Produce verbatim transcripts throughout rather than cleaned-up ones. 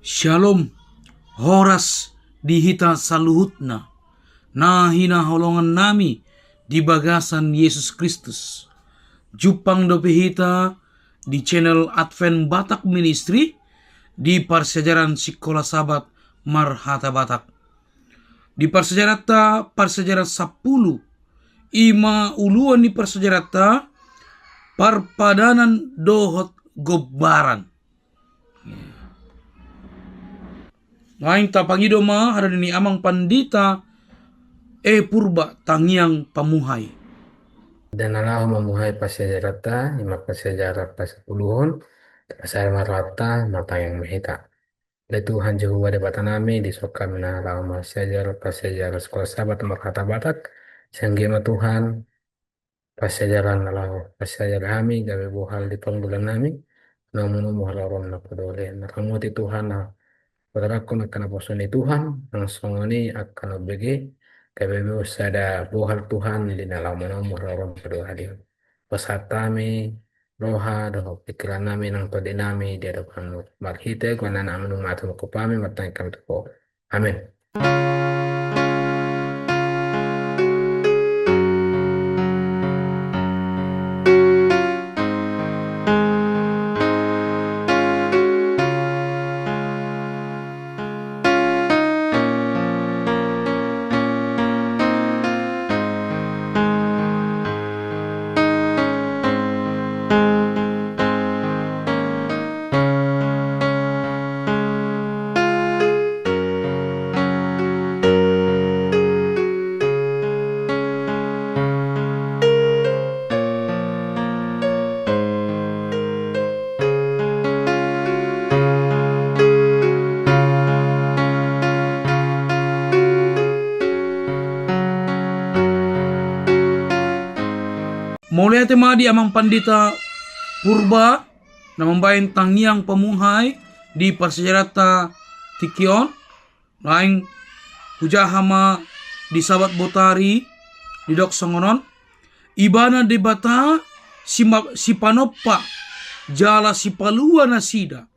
Syalom, horas di hita saluhutna, na hinaholongan nami di bagasan Yesus Kristus. Jumpang dope hita di channel Advent Batak Ministry di parsiajaran Sikola Sabat marhata Batak. Di parsiajaranta, parsiajaran sampulu, i ma uluan ni parsiajaranta, parpadanan dohot gombaran. Naeng tapangido ma hata ni amang pandita, e Purba, tangiang pamuhai. Ndang na laho mamuhai parsiajaranta, i ma parsiajaran pasampuluhon, pasahat ma rohanta, martangiang ma hita. Ale Tuhan Jahowa Debata nami, dison hami na laho marsiajar, parsiajaran Sikola Sabat marhata Batak, sian dia ma Tuhan, parsiajaran na laho parsiajar hami, gabe bohal di parngoluan nami, na manomu haroroan na padole, na ramoti Tuhan na patorangkon angka naposo ni Tuhan, nang songon i angka na umbege, gabe be sada bohal Tuhan, di na laho manomu haroroan na padole. Pasahat hami roha dohot pingkiran nami nang tondi nami di adopanmu. Marhite goar ni anakmu na mate manghup hami, martangiang hami tu Ho. Amen. Mauliate ma di amang pandita Purba, na mambahen tangiang pamuhai di parsiajaranta tingki on. Naeng hujaha ma di Sabat botari, didok songon on: Ibana Debata sima-, sipanompa jala sipalua nasida.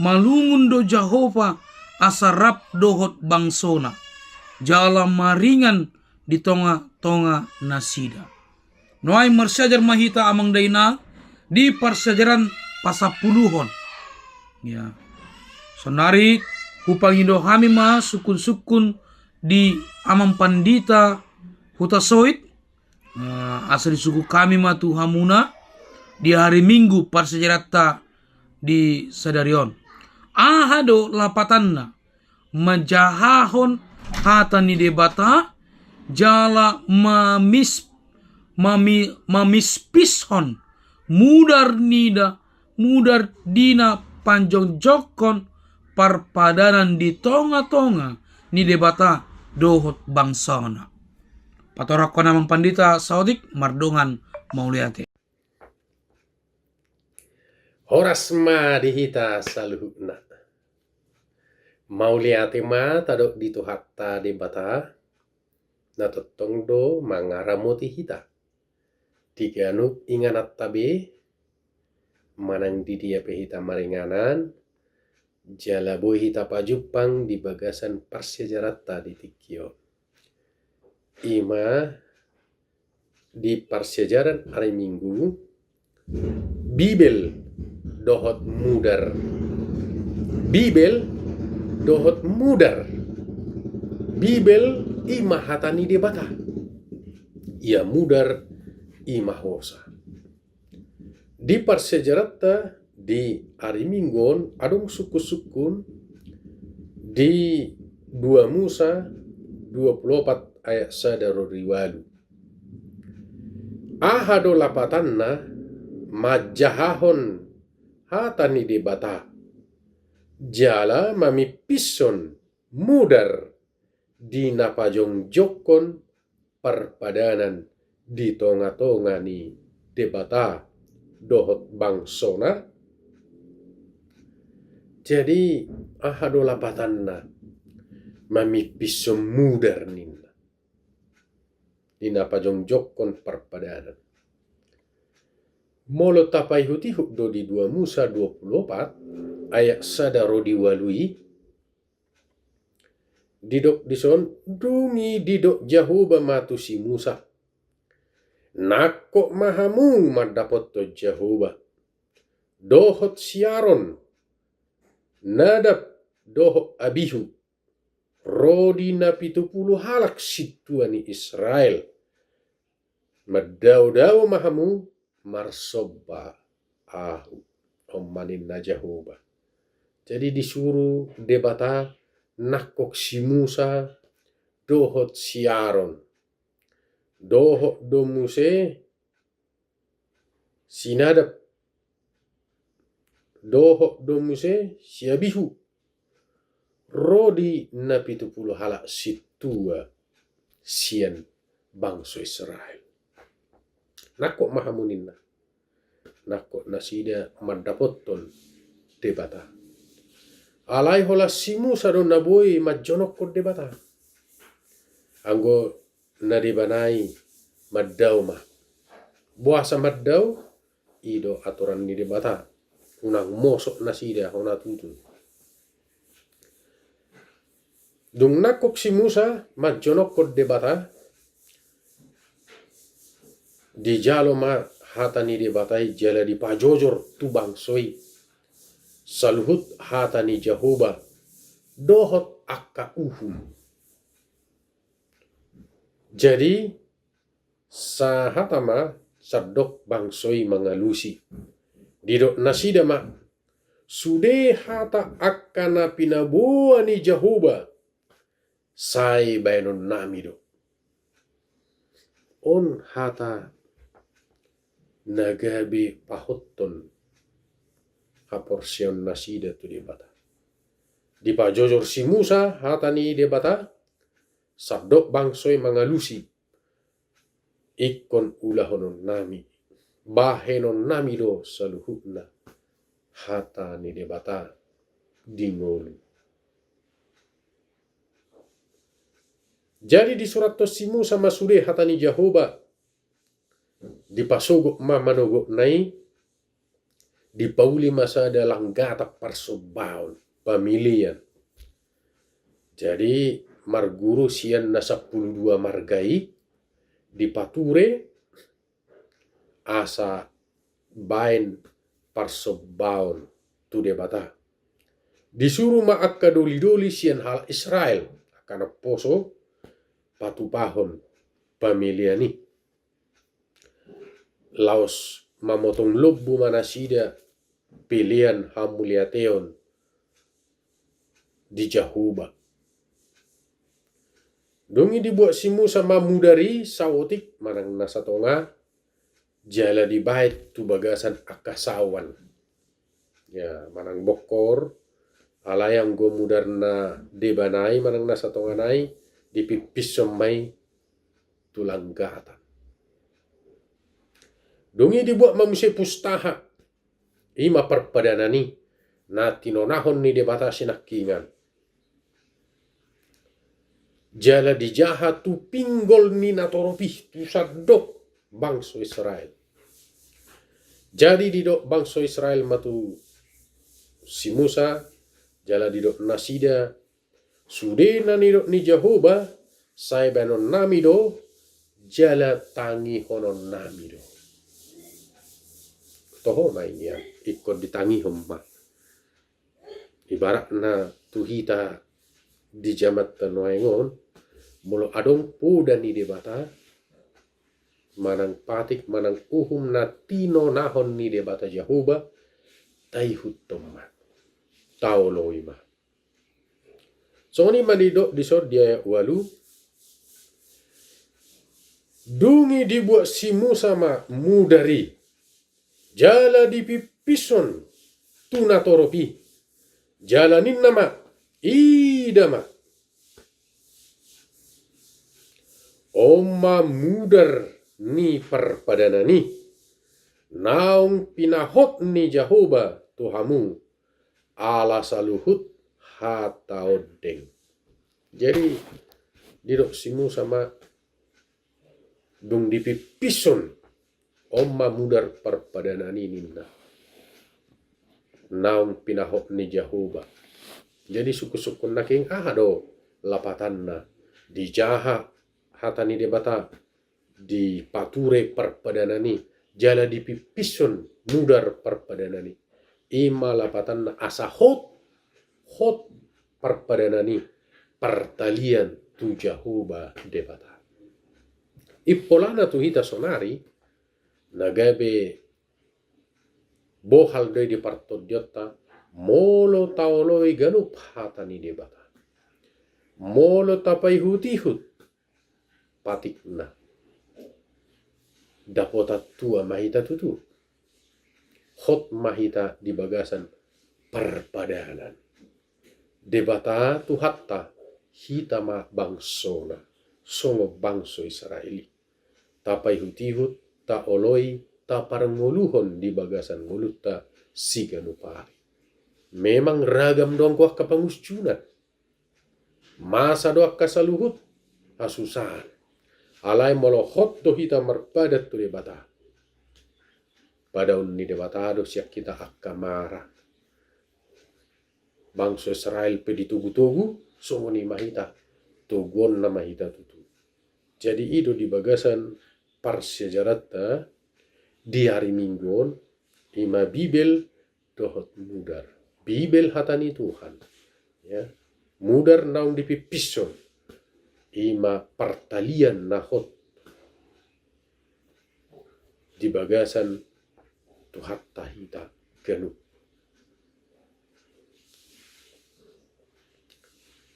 Malungun do Jahowa asa rap dohot bangsona, jala maringan di tonga-tonga nasida. Nuaeng marsiajar ma hita amang dainang di parsiajaran pasampuluhon. Ya. Saonari hupangido hami ma sungkun-sungkun di amang pandita Hutasoit, eh, asa disungkun hami ma tu hamuna di hari Minggu parsiajaranta di sadari on. Aha do lapatanna? Manjahahon hata ni Debata, jala mamis-, mami-, mamispishon mudar ni da-, mudar di na panjongjongkon parpadanan di tonga-tonga ni Debata dohot bangsona. Patorangkon amang pandita saotik, mardongan mauliate. Horas ma di hita saluhutna. Mauliate ma tadok di Tuhanta Debata, na tongtong do mangaramoti hita di ganup ingananta be, manang di dia pe hita maringanan, jala boi hita pajumpang di bagasan parsiajaranta di tingki on. I ma di parsiajaran ari Minggu, Bibel dohot mudar. Bibel dohot mudar. Bibel i ma hata ni Debata. Ia mudar i ma hosa. Di parsiajaranta di ari Minggu on adong sungkun-sungkun di dua Musa dua pulu opat ayat sada ro di ualu. Aha do lapatanna? Manjahahon hata ni Debata, jala mamispishon mudar di na pajongjongkon parpadanan di tonga-tonga ni Debata dohot bangsona. Jadi, aha do lapatanna mamispishon mudar ninna di na pajongjongkon parpadanan? Molo tapaihut-ihut do di dua Musa dua pulu opat ayat sada ro di ualu i, didok dison, dung i didok Jahowa ma tu si Musa: Nangkok ma hamu mandapothon Jahowa, dohot si Aron, Nadab dohot Abihu, ro di na pitu pulu halak sintua ni Israel, mandaodao ma hamu marsomba Ahu. On ma ninna Jahowa. Jadi disuru Debata nangkok si Musa dohot si Aron, dohot do muse si Nadab, dohot do muse si Abihu, ro di na pitu pulu halak sintua sian bangso Israel. Nangkok ma hamu ninna. Nangkok nasida mandapothon Debata. Alai holan si Musa do na boi manjonokhon Debata. Anggo na deba nai mandao ma. Boasa mandao? I do aturan ni Debata. Unang mosok nasida hona tutu. Dung nangkok si Musa manjonokhon Debata, dijalo ma hata ni Debata i jala dipajojor tu bangso i saluhut hata ni Jahowa dohot angka uhum. Jadi sahata ma sandok bangso i mangalusi. Didok nasida ma: Sude hata angka na pinaboa ni Jahowa, sai baenonnami do. On hata na gabe pahothon haporseaon nasida tu Debata. Dipajojor si Musa hata ni Debata, sandok bangso i mangalusi. Ingkon ulahononnami, bahenonnami do saluhutna hata ni Debata di ngolu. Jadi disurathon si Musa ma sude hata ni Jahowa, dipasogot ma manogotna i, dipauli ma sada langgatan parsombaon, pamelean. Jadi marguru sian na sampulu dua marga i dipature asa baen parsombaon tu Debata. Disuru ma angka dolidoli sian halak Israel, angka na poso, patupahon pamelean i. Laos mamotong lombu ma nasida pelean hamuliateon di Jahowa. Dung i dibuat si Musa ma mudar i saotik manang na satonga, jala dibaen tu bagasan angka saoan. Ya, manang bongkor, alai anggo mudar na deba nai manang na satonga nai, dipippishon ma i tu langgatan. Dung i dibuat ma muse pustaha, i ma parpadanan i, na tinonahon ni Debata sinangkingan. Jala dijaha tu pinggol ni natorop i, tu sandok bangso Israel. Jadi didok bangso Israel ma tu si Musa, jala didok nasida, sude na nidok ni Jahowa, sai baenonnami do, jala tangihononnami do. Toho ma i nian, ingkon ditangihon ma. Ibaratna tu hita di jamanta nuaeng on, molo adong poda ni Debata, manang patik, manang uhum na tinonahon ni Debata Jahowa, taihuthon ma, taoloi ma. Songon i ma didok dison di ayat ualu, dung i dibuat si Musa ma mudar i, jala dipippishon tu natorop i, jala ninna ma, ida ma, on ma mudar ni parpadanan i, naung pinahot ni Jahowa tu hamu, ala saluhut hata ondeng. Jadi didok si Musa ma, dung dipippishon, on ma mudar parpadanan i ninna, naung pinahot ni Jahowa. Jadi sungkun-sungkun nangkin, aha do lapatanna, dijaha hata ni Debata, dipature parpadanan i, jala dipippishon mudar parpadanan i. I ma lapatanna asa hot, hot parpadanan i, partalian tu Jahowa Debata. Impolana tu hita sonari, na gabe bohal do i di partondionta, molo taoloi ganup hata ni Debata. Molo tapaihut-ihut patikna, dapotan tua ma hita tutu. Hot ma hita di bagasan parpadanan. Debata Tuhanta, hita ma bangsona, songon bangso Israel i. Tapaihut-ihut, taoloi, taparngoluhon di bagasan ngolunta siganup ari. Memang ragam do anggo angka pangunjunan. Masa do angka saluhut hasusahan. Alai molo hot do hita marpadan tu Debata, padaon ni Debata do sian hita angka mara. Bangso Israel pe ditogu-togu, songon i ma hita, toguonna ma hita tutu. Jadi i do di bagasan parsiajaranta di ari Minggu on, i ma Bibel dohot mudar. Bibel hata ni Tuhan. Ya. Mudar naung dipippishon, i ma partalian na hot di bagasan Tuhanta hita ganup.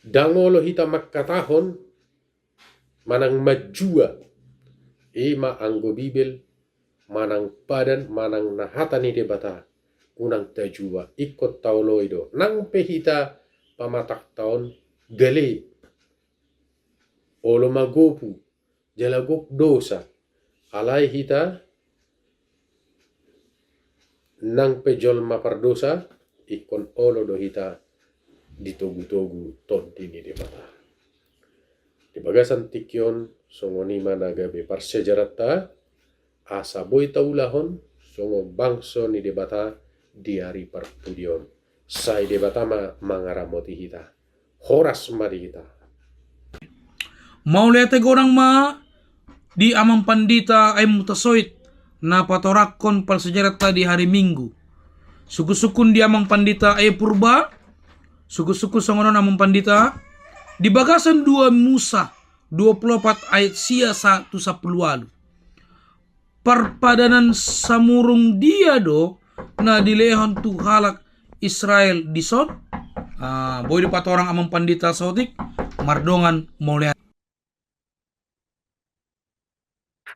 Ndang olo hita mangkatahon manang manjua, i ma anggo Bibel, manang padan, manang na hata ni Debata, unang tajua, ingkon taoloi do. Nang pe hita pamatangta on gale, olo magopu, jala gok dosa. Alai hita nang pe jolma pardosa, ingkon olo do hita ditogu-togu Tondi ni Debata. Di bagasan tingki on, songon i ma na gabe parsiajaranta, asa boi taulahon songon bangso ni Debata di ari parpudi on. Sai Debata ma mangaramoti hita. Horas ma di hita. Mauliate godang ma di Amang Pandita Aim Hutasoit na patorangkon parsiajaranta di hari Minggu. Sungkun-sungkun di Amang Pandita E Purba, sungkun-sungkun songon on Amang Pandita, di bagasan dua Musa, dua pulu opat ayat sia sahat tu sampulu ualu. Parpadanan sumurung dia do na dilehon tu halak Israel dison? Ah, boi dipatorang Amang Pandita Sotik, mardongan mauliate.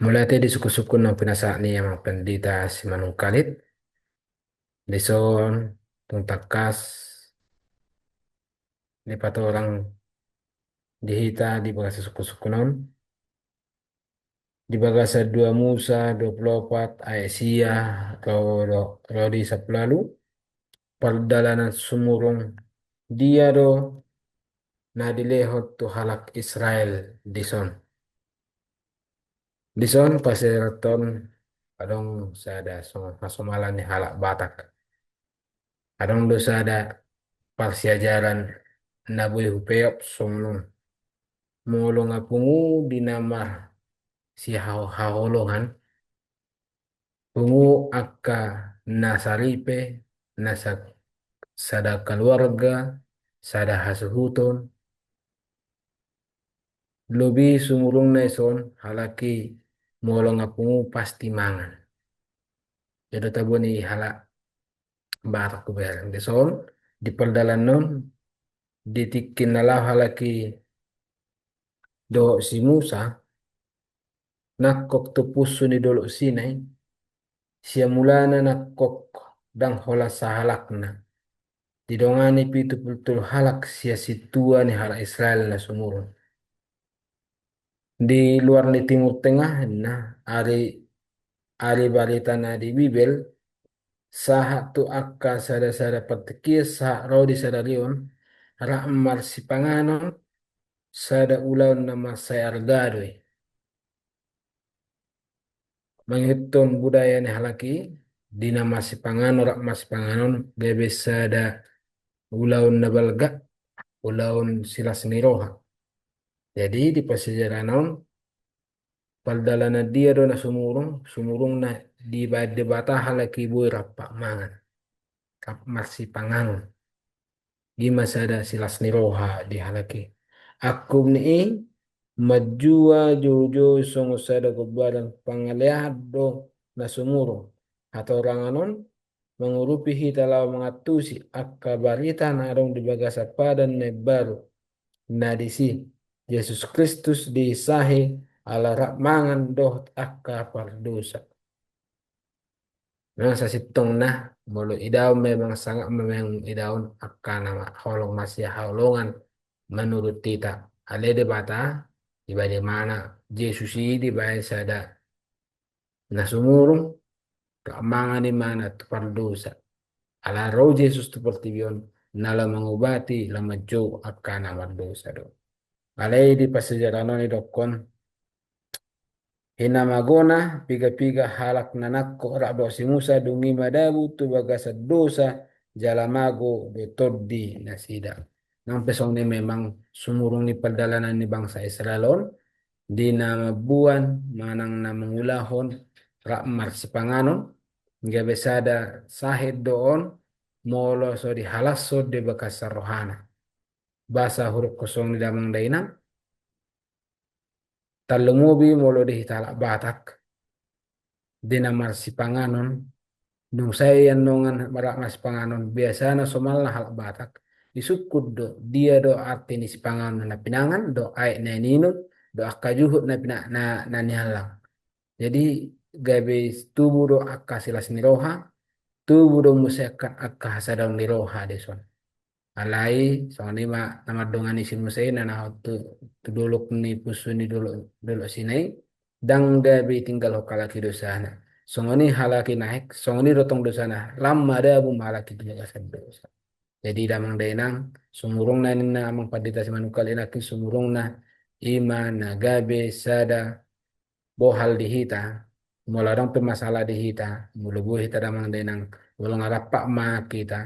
Mauliate di sungkun-sungkun na pinasahat ni Amang Pandita Simanungkalit. Dison, tung tangkas dipatorang di hita di bagasan sungkun-sungkun on. Di bagasan dua Musa dua pulu opat ayat sia ro, ro, ro di sampulu ualu, pardalanan sumurung dia do na dilehon tu halak Israel dison. Dison parsiajaranta on adong sada songon hasomalan ni halak Batak. Adong do sada parsiajaran na boi hupeop songon on. Molo nga pungu di na marsihaholongan, pungu angka na saripe, na sa-, sada kaluarga, sada hasuhuton, lobi sumurungna dison halak i molo nga pungu pasti mangan. Jadi tabo ni halak Batak tu bereng dison, di pardalanan on, di tingki na laho halak i dohot si Musa, nangkok tu pusu ni Dolok Sinai, sian mulana nangkok ndang holan sahalakna. Didongani pitu pulu tolu halak sian sintua ni halak Israel na sumurung. Di luar ni Timur Tengah, na ari, ari barita na di Bibel, sahat tu angka sada-sada partingkian, sahat ro di sadari on, rap marsipanganon, sada ulaon na mansai arga do i. Mangihuthon budaya ni halak i, di na marsipanganon, rap marsipanganon, gabe sada ulaon na balga, ulaon silas ni roha. Jadi di parsiajaran on, pardalanan dia do na sumurung? Sumurung na dibaen Debata halak i boi rap mangan, rap marsipanganon. I ma sada silas ni roha di halak i. Angkup ni i, manjua joujou songon sada gombaran pangaleahan do na sumurung. Hatorangan on mangurupi hita laho mangantusi angka barita na adong di bagasan padan na imbaru, na disi Jesus Kristus diisahi ala rap mangan dohot angka pardosa. Memang sasintongna, molo idaon memang sangap memang idaon angka na holong masihaholongan manurut hita. Alai Debata, di bagaimana Jesus i dibaen sada na sumurung, rap mangan i ma na tu pardosa. Ala ro Jesus tu portibi on, na laho mangubati, laho manjou angka na mardosa do. Alai di parsiajaran on didokkon, hinamagona piga-piga halak na nangkok rap dohot si Musa, dung i madabu tu bagasan dosa, jala mago do tondi nasida. Nang pe songon i memang sumurung ni pardalanan ni bangsa Israel on, di na mamboan manang na mangulahon rap marsipanganon, gabe sada sahit do on, molo so dihalashon di bagasan rohana. Ba sahurukkon songon i damang dainang, tarlumobi molo di hita halak Batak, di na marsipanganon, dung sae i annon rap marsipanganon, biasana somalna halak Batak, disungkun do, dia do arti ni sipanganon na pinangan, dohot aek na ininum, dohot angka juhut na pina-, na, na niallang. Jadi, gabe tubu do angka silas ni roha, tubu do muse angka, angka hasadaon ni roha dison. Alai, songon i ma na mandongani si Musa i, na naeng tu, tu dolok ni punsu ni dolok, dolok Sinai, ndang gabe tinggalhon halak i dosana. Songon i halak i naek, songon i do tong dosana, lam madabu ma halak i tu bagasan dosa. Jadi damang dainang, sumurungna ninna amang pandita Simanungkalit nangkin, sumurungna i ma na gabe sada bohal di hita, molo adong pe masalah di hita, molo boi hita damang dainang, molo nga rap mangan hita,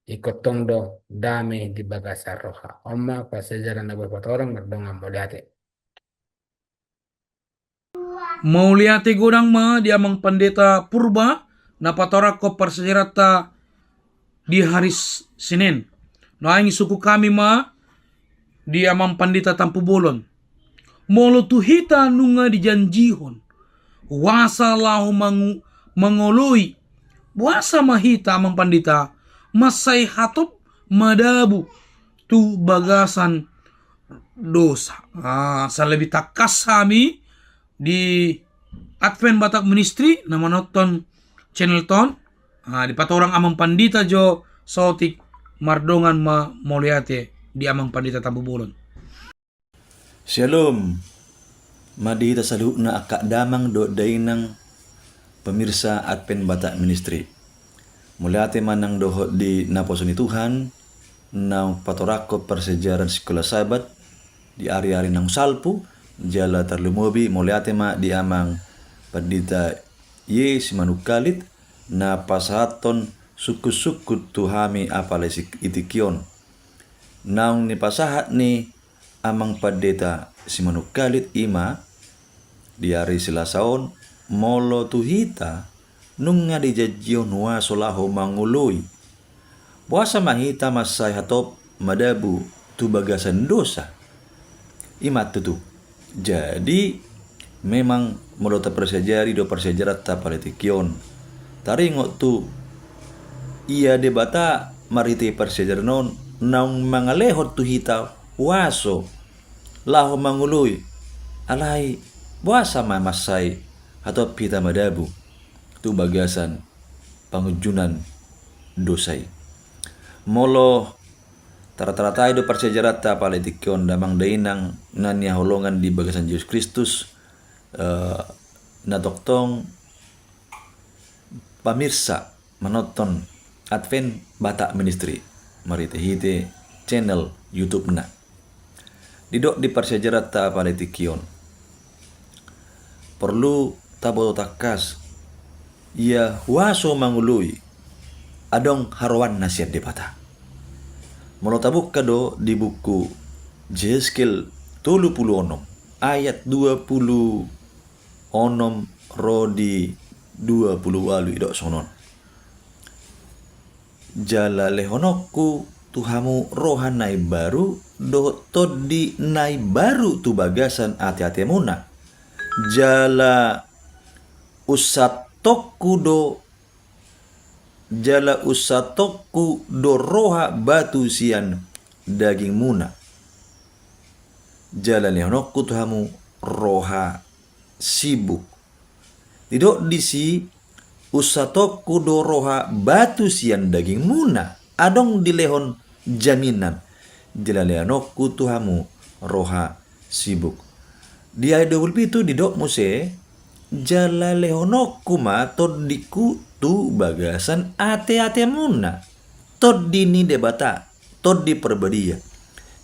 ingkon tong do dame di bagasan roha. On ma parsiajaran na boi patorang, mardongan mauliate. Mauliate godang ma di amang pandita Purba, na patorangkon parsiajaranta di hari S-, Senin. Naeng sungkun hami ma di amang pandita Tampubolon. Molo tu hita nunga dijanjihon huasa laho mangu-, mangoloi, boasa ma hita amang pandita mansai hatop madabu tu bagasan dosa? Ah, salebi tangkas hami di Advent Batak Ministry na manonton channelta on, ah, dipatorang amang pandita jo saotik, mardongan ma mauliate di amang pandita Tampubolon. Syalom. Ma di hita saluhutna angka damang dohot dainang pemirsa Advent Batak Ministry. Mauliate ma nang dohot di naposo ni Tuhan, naung patorangkon parsiajaran Sikola Sabat di ari-ari naung salpu, jala tarlumobi mauliate ma di amang pandita Ye Simanungkalit, na pasahathon sungkun-sungkun tu hami apala di tingki on. Naung nipasahat ni amang pandita Simanungkalit i ma, di ari Selasa on, molo tu hita nunga dijanjihon huaso laho mangoloi, boasa ma hita mansai hatop madabu tu bagasan dosa? I ma tutu. Jadi, memang molo taparsiajari do parsiajaranta apala di tingki on, taringot tu ia Debata marhite parsiajaran on naung mangalehon tu hita huaso laho mangoloi. Alai boasa ma mansai hatop hita madabu tu bagasan pangunjunan dosa i? Molo tarata-ratai do parsiajaranta apala di tingki on damang dainang na nihaholongan di bagasan Jesus Kristus, eh, na tongtong pamirsa manonton Advent Batak Ministry marhite-hite channel YouTube-na. Didok di parsiajaranta apala di tingki on, porlu taboto tangkas, ia huaso mangoloi adong haroanna sian Debata. Molo tabuka do di buku Jehezkiel tolu pulu onom, ayat dua pulu onom ro di dua pulu ualu, didok songon on. Jala lehononku tu hamu roha na imbaru, dohot tondi na imbaru tu bagasan ateatemuna. Jala unsatongku do, jala unsatongku do roha batu sian dagingmuna. Jala lehononku tu hamu roha sibuk. Didok disi, unsatongku do roha batu sian dagingmuna, adong dilehon jaminan. Jala lehononku tu hamu roha sibuk. Di ayat dua pulu pitu didok muse, jala lehononku ma tondingku tu bagasan ateatemuna. Tondi ni Debata, Tondi Parbadia.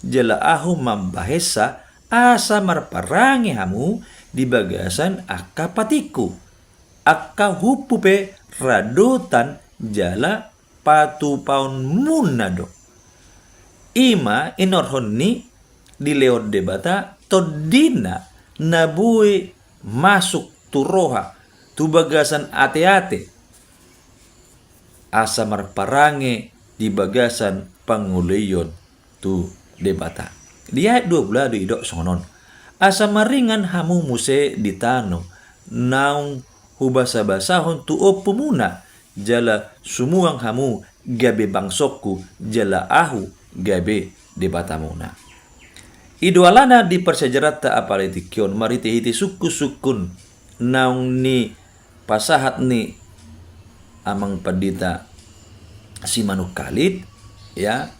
Jala ahu mambahensa asa marparange hamu di bagasan angka patikku. Angka humpu pe radotan jala patupaonmuna do. I ma inorhon ni dilehon Debata tondina na boi masuk tu roha, tu bagasan ateate, asa marparange di bagasan pangoloion tu Debata. Di ayat dua pulu ualu didok songon on. Asa maringan hamu muse di tano naung hubasabasahon tu ompumuna, jala sumuang hamu gabe bangsongku, jala ahu gabe Debatamuna. I do alana di parsiajaranta apala di tingki on, marhitehite sungkunsungkun naung nipasahat ni Amang Pandita Simanungkalit, ya.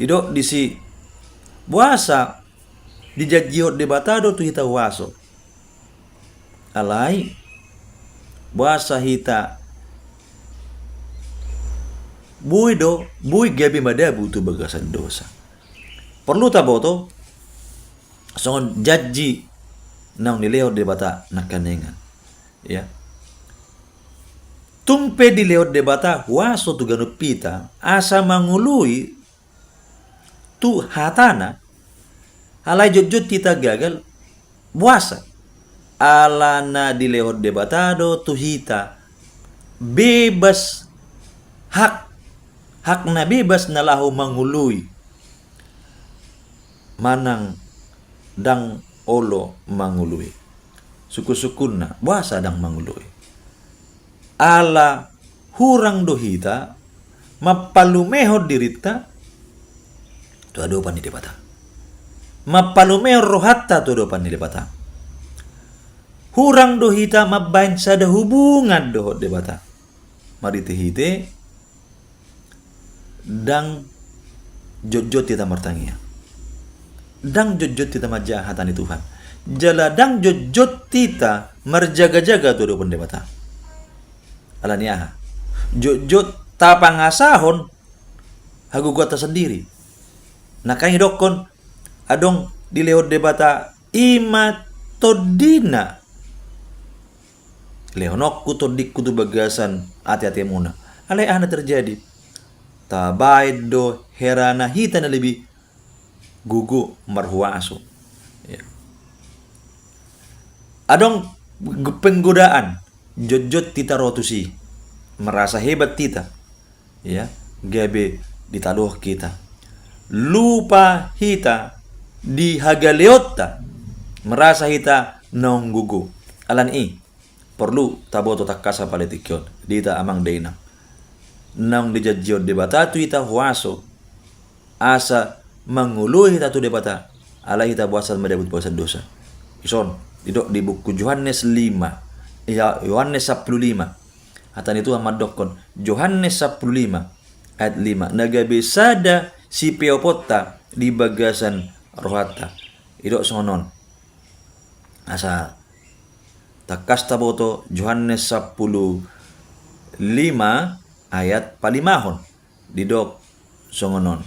Didok disi, boasa dijanjihon Debata do tu hita huaso. Alai boasa hita boi do, boi gabe madabu tu bagasan dosa. Porlu taboto songon janji naung nilehon Debata nangkaningan. Ya. Tung pe dilehon Debata huaso tu ganup hita asa mangoloi tu hatana, alai jotjot hita gagal, boasa? Alana dilehon Debata do tu hita bebas, hak, hak na bebas na laho mangoloi manang ndang olo mangoloi. Sungkunsungkunna, boasa ndang mangoloi? Ala hurang do hita mampalumehon dirinta tu adopan ni Debata, mampalumehon rohanta tu adopan ni Debata. Hurang do hita mambahen sada hubungan dohot Debata marhitehite ndang jotjot hita martangiang, ndang jotjot hita manjaha hata ni Tuhan, jala ndang jotjot hita marjagajaga tu adopan Debata. Alani aha? Jotjot tapangasahon hagogoonta sandiri. Nangkaning didokkon, adong dilehon Debata i ma tondina. Lehononku tondingku tu bagasan ateatemuna. Alai aha na terjadi? Tabaen do herana hita na lebih gogo marhuaso. Ya. Adong g-, penggodaan, jotjot hita ro tusi, merasa hebat hita. Ya, gabe ditaluhon hita. Lupa hita di hagaleonta, merasa hita naung gogo. Alani i, porlu taboto tangkas apala di tingki on, di hita amang dainang. Naung dijanjihon Debata tu hita huaso, asa mangoloi hita tu Debata, alai hita boasa madabu tu bagasan dosa. Dison, didok di buku Johannes lima, ya, Johannes sampulu lima. Hata ni Tuhan mandokkon, Johannes sampulu lima ayat lima, na gabe sada sipeoponta di bagasan rohanta. Didok songon on. Asa tangkas taboto, Johannes sampulu lima ayat palimahon. Didok songon on.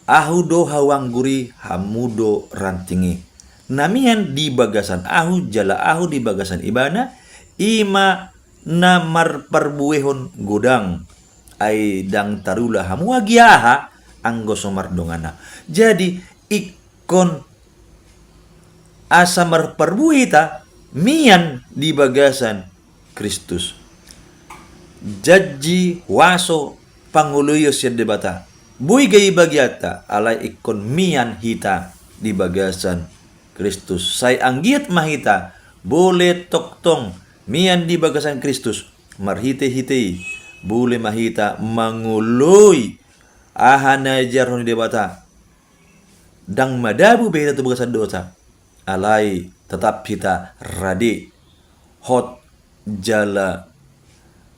Ahu do hau anggur i, hamu do ranting i. Na mian di bagasan ahu jala ahu di bagasan ibana, i ma na marparbuehon godang. ai ndang tarula hamu agia aha, anggo so mardongan ahu. Jadi, ingkon asa marparbue hita mian di bagasan Kristus. Janji, huaso, pangoloion sian Debata boi gabe bagianta, alai ingkon mian hita di bagasan Kristus. Sai anggiat ma hita, bole tongtong mian di bagasan Kristus, marhitehite i, bole ma hita mangoloi aha na diajarhon ni Debata. Ndang madabu be hita tu bagasan dosa, alai tetap hita rade, hot, jala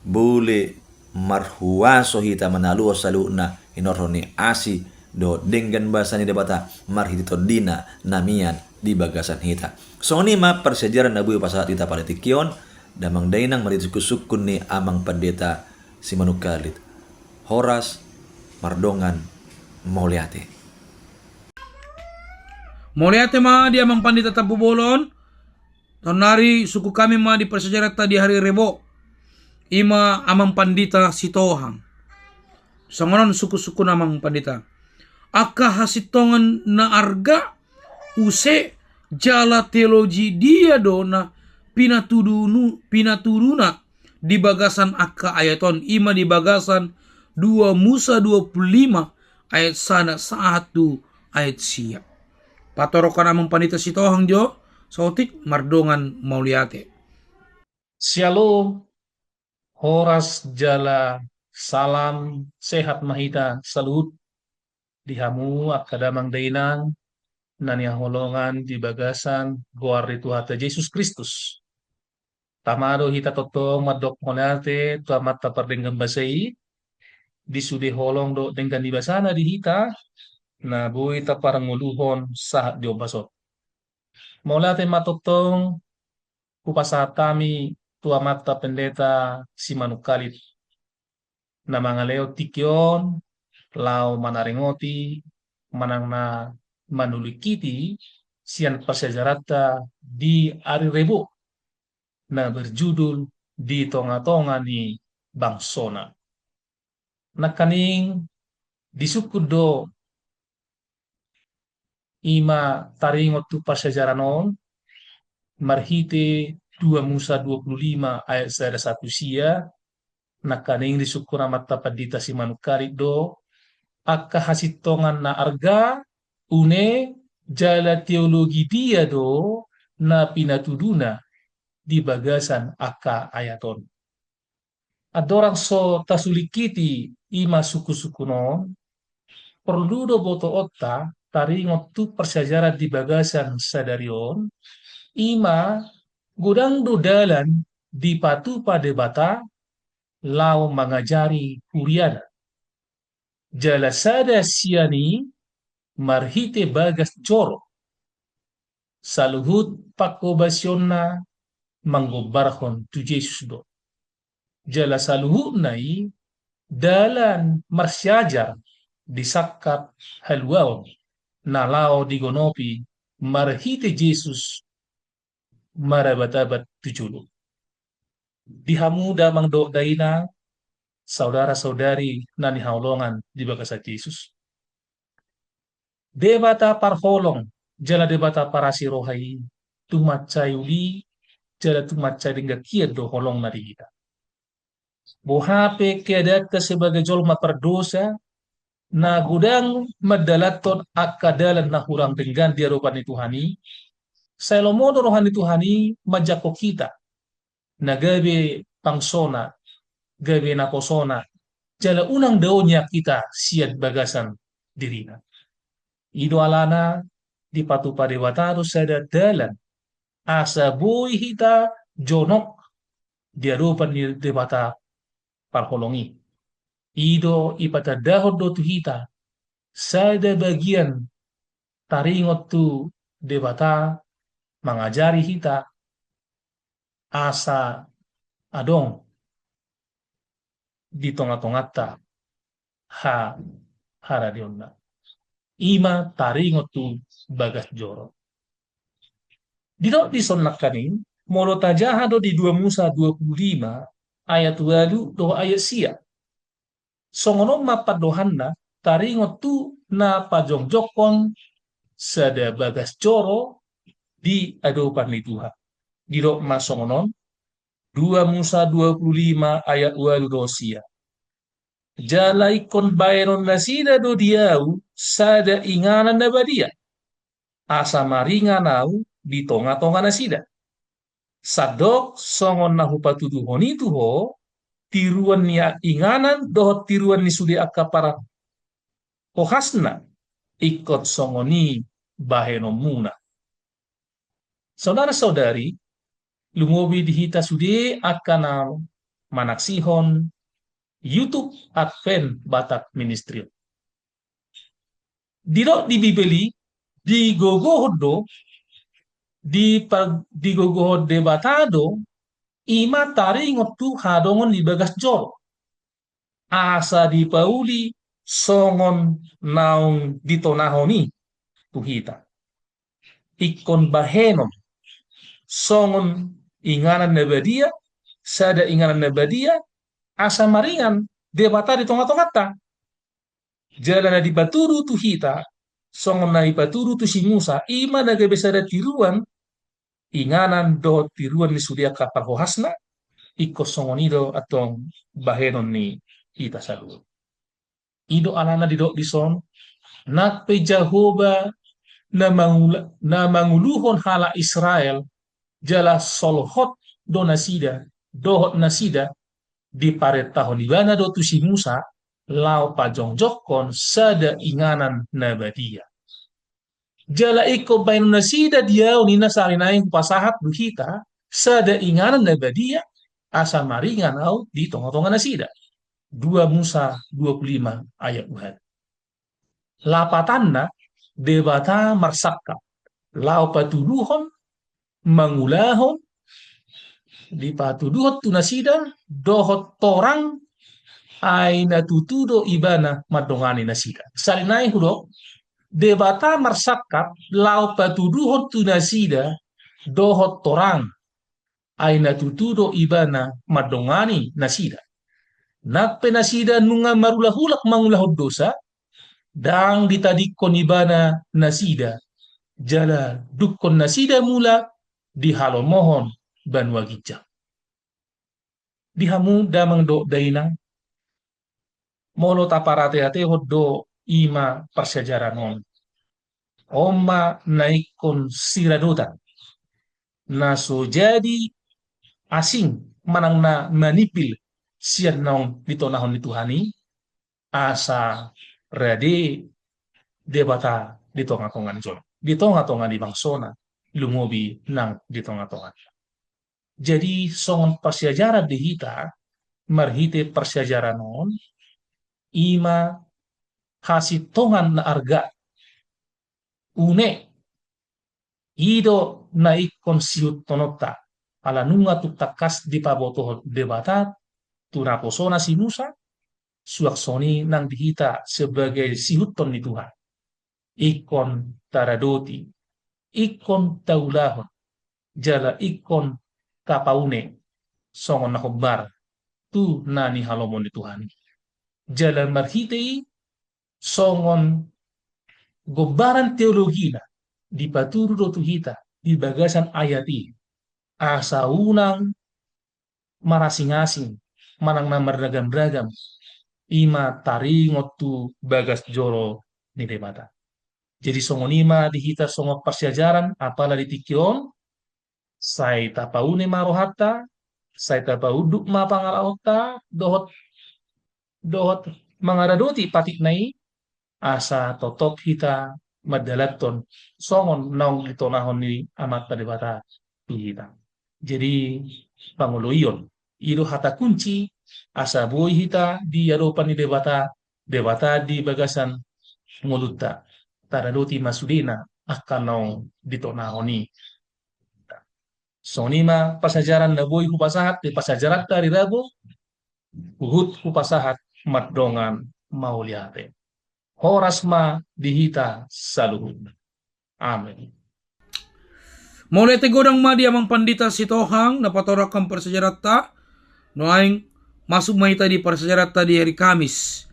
bole marhuaso hita manaluhon saluhutna, hinorhon ni asi dohot denggan basa ni Debata marhite TondiNa na mian di bagasan hita. Songon i ma parsiajaran na boi hupasahat hita pada tingki on, damang dainang, marhite sungkunsungkun ni Amang Pandita Simanungkalit. Horas, mardongan, mauliate. Mauliate ma di Amang Pandita Tampubolon. Saonari sungkun hami ma di parsiajaranta di hari Rebo, i ma Amang Pandita Sitohang. Songon on sungkunsungkun Amang Pandita: Angka hasintongan na arga, use, jala teologi dia do na pinatudunu, pinatuduna di bagasan angka ayat on, i ma di bagasan dua Musa dua pulu lima ayat sada sahat tu ayat sia. Patorangkon Amang Pandita Sitohang jo, saotik, mardongan mauliate. Syalom, horas jala salam sehat ma hita saluhut di hamu angka damang dainang na hinaholongan di bagasan goar ni Tuhanta Jesus Kristus. Tama do hita tongtong mandok mauliate tu Amanta pardenggan basa i, di sude holong dohot denggan ni basana di hita, na boi taparngoluhon sahat di ombas on. Mauliate ma tongtong hupasahat hami tu Amanta Pendeta Simanungkalit, na mangalehon tingki on laho manaringoti manang na manulingkiti sian parsiajaranta di ari Rebo, na berjudul Di Tongatonga ni Bangsona. Nangkaning disungkun do i ma taringot tu parsiajaran on, marhite dua Musa dua pulu lima ayat sada sahat tu sia, nangkaning disungkun Amanta Pandita Simanungkalit do, angka hasintongan na arga, une, jala teologi dia do na pinatuduna di bagasan angka ayat on. Andorang so tasulingkiti i ma sungkunsungkun on, porlu do botoonta taringot tu parsiajaran di bagasan sadari on, i ma godang do dalan dipatupa Debata laho mangajari huriaNa. Jala sada sian i marhite bagas joro. Saluhut pangkobasionna manggombarhon tu Jesus do. Jala saluhutna i dalan marsiajar di sangkap haluaon na laho digonopi marhite Jesus marabatabat tu jolo. Di hamu damang dohot dainang, saudara-saudari na hinaholongan di bagasan Jesus. Debata parholong jala Debata parasi roha i, tung mansai uli jala tung mansai denggan hian do holongna di hita. Boha pe keadaanta sebagai jolma pardosa, na godang mandalanhon angka dalan na hurang denggan di adopan ni Tuhan i, sai lomo do roha ni Tuhan i manjangkon hita na gabe bangsoNa, gabe naposoNa, jala unang dao nian hita sian bagasan diriNa. I do alana dipatupa Debata do sada dalan asa boi hita jonok di adopan ni Debata parholong i. I do ipatandahon do tu hita sada bagian taringot tu Debata mangajari hita asa adong di tongatonganta ha, haradeonna. I ma taringot tu bagas joro. Didok dison nangkaning, molo tajaha do di dua Musa dua pulu lima ayat ualu dohot ayat sia. Songon on ma pandohanna taringot tu na pajongjongkon sada bagas joro di adopan ni Tuhan. Didok ma songon on, dua Musa dua pulu lima ayat ualu dohot sia. Jala ingkon bahenon nasida do di ahu sada inganan na badia, asa maringan ahu di tongatonga nasida. Sandok songon na hupatuduhon i tu ho, tiruan ni inganan dohot tiruan ni sude angka parhohasna, ingkon songon i bahenonmuna. Saudara-saudari, lumobi di hita sude angka na manaksihon YouTube Advent Batak Ministry. Didok di Bibel i, digogohon do, di pa-, digogohon Debata do, i ma taringot tu hadongan di bagas joro. Asa dipauli songon naung ditonahon i tu hita. Ingkon bahenon songon inganan na badia, sada inganan na badia, asa maringan Debata di tongatonganta. Jala na dipatudu tu hita, songon na dipatudu tu si Musa, i ma na gabe sada tiruan, inganan dohot tiruan ni sude angka parhohasna, ingkon songon i do antong bahenon ni hita saluhut. I do alana didok dison, nang pe Jahowa na mangula-, na manguluhon halak Israel, jala solhot do nasida, dohot nasida, diparentahon ibana do tu si Musa, laho pajongjongkon sada inganan na badia. Jala ingkon bahenon nasida di ahu ninna sahali nai hupasahat tu hita, sada inganan na badia, asa maringan ahu di tongatonga nasida. Dua Musa dua pulu lima ayat ualu. Lapatanna, Debata marsangkap, laho patuduhon, mangulahon, dipatuduhon tu nasida, dohot torang, ai na tutu do ibana mandongani nasida. Sahali nai hudok, Debata marsangkap, laho patuduhon tu nasida, dohot torang, ai na tutu do ibana mandongani nasida. Nang pe nasida nunga marulak-ulak mangulahon dosa, ndang ditadingkon ibana nasida, jala dungkon nasida mulak dihalomohon banua ginjang. Di hamu damang dohot dainang, molo taparateatehon do i ma parsiajaran on, on ma na ingkon siradotan, na so jadi asing manang na manimbil sian naung ditonahon ni Tuhan i, asa rade Debata di tongatonga ni jolma, di tongatonga ni bangsona, lumobi nang di tongatonga. Jadi songon parsiajaran di hita, marhite parsiajaran on, i ma hasintongan na arga, une, i do na ingkon sihuttononta, ala nunga tung tangkas dipabotohon Debata tu naposona si Musa, suang songon i nang di hita sebagai sihuthon ni Tuhan. Ingkon taradoti, ingkon taulahon, jala ingkon tapaune songon na hombar tu na nihalomohon ni Tuhan i. Jala marhite i songon gombaran teologina dipatudu do tu hita di bagasan ayat i, asa unang marasing-asing manang na marragam-ragam, i ma taringot tu bagas joro ni Debata. Jadi songon i ma di hita songon parsiajaran, apala di tingki on, sai tapaune ma rohanta, sai tapaunduk ma pangalaonta, dohot, dohot mangaradoti patikna i, asa totop hita mandalanhon songon naung ditonahon ni Amanta Debata tu hita. Jadi pangoloion, i do hata kunci, asa boi hita di adopan ni Debata, Debata di bagasan ngolunta. Taradoti ma sudena angka naung ditonahon i. Songon i ma parsiajaran na boi hupasahat di parsiajaranta di Rabu, huhut hupasahat mandongan mauliate. Horas ma di hita saluhutna. Amen. Mauliate godang ma di Amang Pandita Sitohang na patorang parsiajaranta, nuaeng Masuk ma hita di parsiajaranta di hari Kamis.